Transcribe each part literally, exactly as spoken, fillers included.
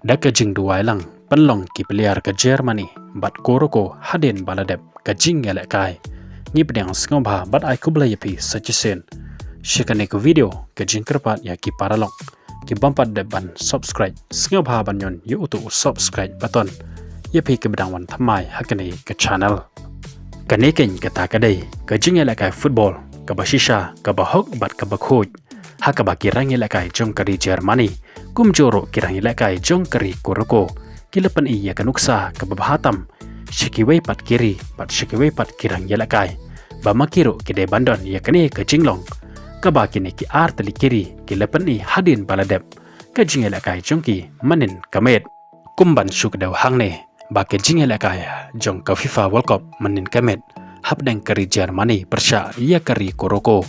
Da ka jingduwai lang pynlong ki player ka Germany bad Kuroko hadien ba la dep ka jingïalehkai. Ngi pdiang sngewbha bad ai khublei ïa phi sa shisien sha kane ka video, ka jingkyrpad ïa ki paralok ki bym pat dep ban subscribe, sngewbha ban ñion ïa uto u subscribe button ïa phi kiba dang wan thymmai ha kane ka channel. Kane keiñ kata ka dei ka jingïalehkai football kaba shisha, kaba hok bad kaba khuid ha kaba ki rangïalehkai jong ka ri Germany, kumjuh ruh ki rangïalehkai jong ka ri Kuroko, ki la pyni ïa ka nuksa kaba bha tam sha kiwei pat ki ri bad sha kiwei pat ki rangïalehkai, ba ma ki ruh ki dei ban don ïa kane ka jinglong kaba kine ki artylli ki ri ki la pyni hadien ba la dep ka jingïalehkai jong ki mynnin ka miet. Kum ban shu kdew hangne, ba ka jingïalehkai jong ka FIFA World Cup mynnin ka miet hapdeng ka ri Germany pyrshah ïa ka ri Kuroko,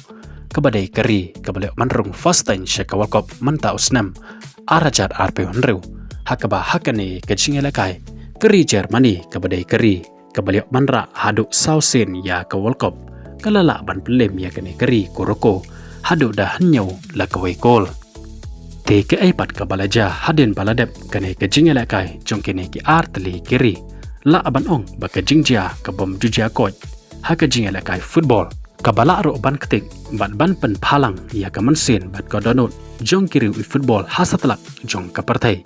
kaba dei ka ri kaba la ïoh ban rung first time sha ka World Cup mynta u snem ar hajar arphew hynriew, ha kaba ha kane ka jingïalehkai ka ri Germany, kaba dei ka ri kaba la ïoh ban rah haduh saw sien ïa ka World Cup, ka la lah ban pynlem ïa kane ka ri Kuroko haduh da hynñiew la kawei kol. Te kaei pat kaba la jia hadien ba la dep kane ka jingïalehkai jong kine ki artylli ki ri? Lah ban ong ba ka jingjia ka bym ju jia koit ha ka jingïalehkai football, kaba lah ruh ban ktik bad ban pynphalang ïa ka mynsiem bad ka dohnud jong ki riew i football ha satlak jong ka pyrthei,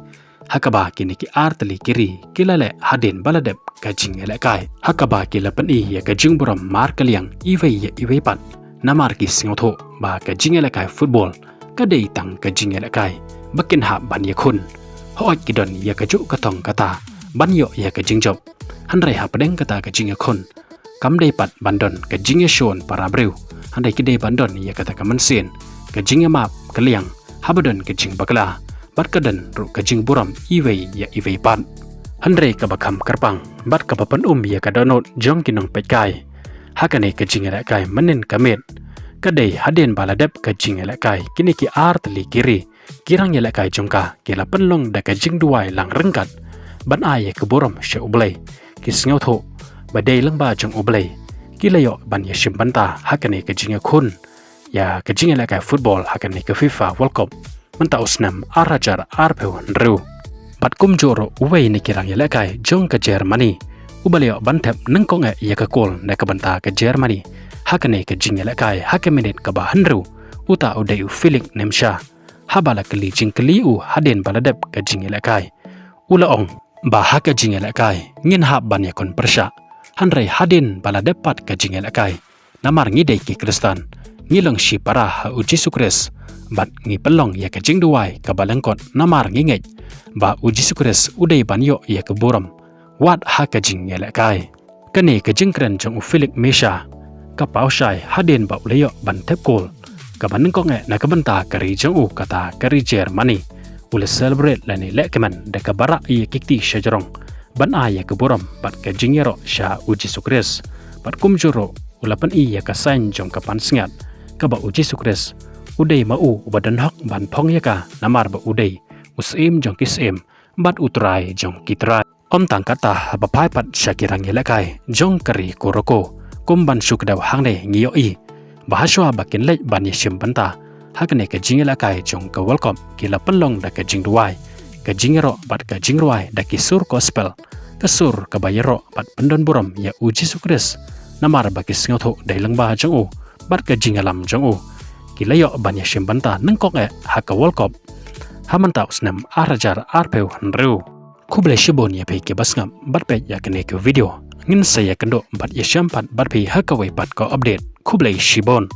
ha kaba kine ki artylli ki ri ki la leh hadien ba la dep ka jingïalehkai, ha kaba ki la pyni ïa ka jingburom markylliang iwei ïa iwei pat, namar ki sngewthuh ba ka jingïalehkai football ka dei tang ka jingïalehkai ba kin hap ban ïakhun. Hooid, ki don ïa kajuh ka thong kata ban ïoh ïa ka jingjop, hynrei hapdeng kata ka jingïakhun kam dei pat ban don ka jingïashun para briew, hynrei ki dei ban don ïa kata ka mynsiem ka jingïamap kylliang haba don ka jingbakla, bad ka don ruh ka jingburom iwei ïa iwei pat. Hynrei kaba kham kyrpang bad kaba pynum ïa ka dohnud jong ki nongpeitkai ha kane ka jingïalehkai mynnin ka miet, ka dei hadien ba la dep ka jingïalehkai, kine ki artylli ki ri, ki rangïalehkai jong ka ki la pynlong da ka jingduwai lang ryngkat ban ai ïa ka burom sha U Blei. Ki sngewthuh ba dei lyngba jong U Blei ki la ïoh ban ïashim bynta ha kane ka jingïakhun ïa ka jingïalehkai football ha kane ka FIFA World Cup mynta u snem ar hajar arphew hynriew. Bad kumjuh ruh uwei na ki rangïalehkai jong ka Germany, uba la ïoh ban thep nyngkong eh ïa ka kol na ka bynta ka Germany ha kane ka jingïalehkai ha ka minit kaba hynriew, uta u dei u Felix Nemecha. Haba la kylli jingkylli u hadien ba la dep ka jingïalehkai, u la ong ba ha ka jingïalehkai ngin hap ban ïakhun pyrshah, hynrei hadien ba la dep pat ka jingïalehkai, namar ngi dei ki Khristan, ngi long shipara ha U Jisu Khrist bad ngi pynlong ïa ka jingduwai kaba lyngkot, namar ngi ngeit ba U Jisu Khrist u dei ban ïoh ïa ka burom wat ha ka jingïalehkai. Kane ka jingkren jong u Felix Nemecha ka paw shai hadien ba u la ïoh ban thep kol kaba nyngkong eh na ka bynta ka ri jong u, kata ka ri Germany. U la celebrate lane lehkmen da kaba rah ïa ki kti shajrong ban ai ïa ka burom bad ka jingïaroh sha U Jisu Khrist, bad kumjuh ruh u la pyni ïa ka sign jong ka pansngiat, kaba U Jisu Khrist u dei ma u uba don hok ban phong ïa ka, namar ba u dei u Syiem jong ki syiem bad u Trai jong ki trai. Ym tang kata, haba phai pat sha ki rangïalehkai jong ka ri Kuroko, kum ban shu kdew hangne, ngi ïohi ba hashwa ba kin leit ban ïashim bynta ha kane ka jingïalehkai jong ka World Cup, ki la pynlong da ka jingduwai, ka jingïaroh bad ka jingrwai da ki sur gospel, ka sur kaba ïaroh bad pyndonburom ïa U Jisu Khrist, namar ba ki sngewthuh dei lyngba jong u bad ka jingïalam jong u ki la ïoh ban ïashim bynta nyngkong eh ha ka World Cup ha mynta u snem ar hajar arphew hynriew. Khublei shibun ïa phi kiba sngap bad peit ïa kane ka video. Ngin sa ïakynduh bad ïashem pat bad phi ha kawei pat ka update. Khublei shibun.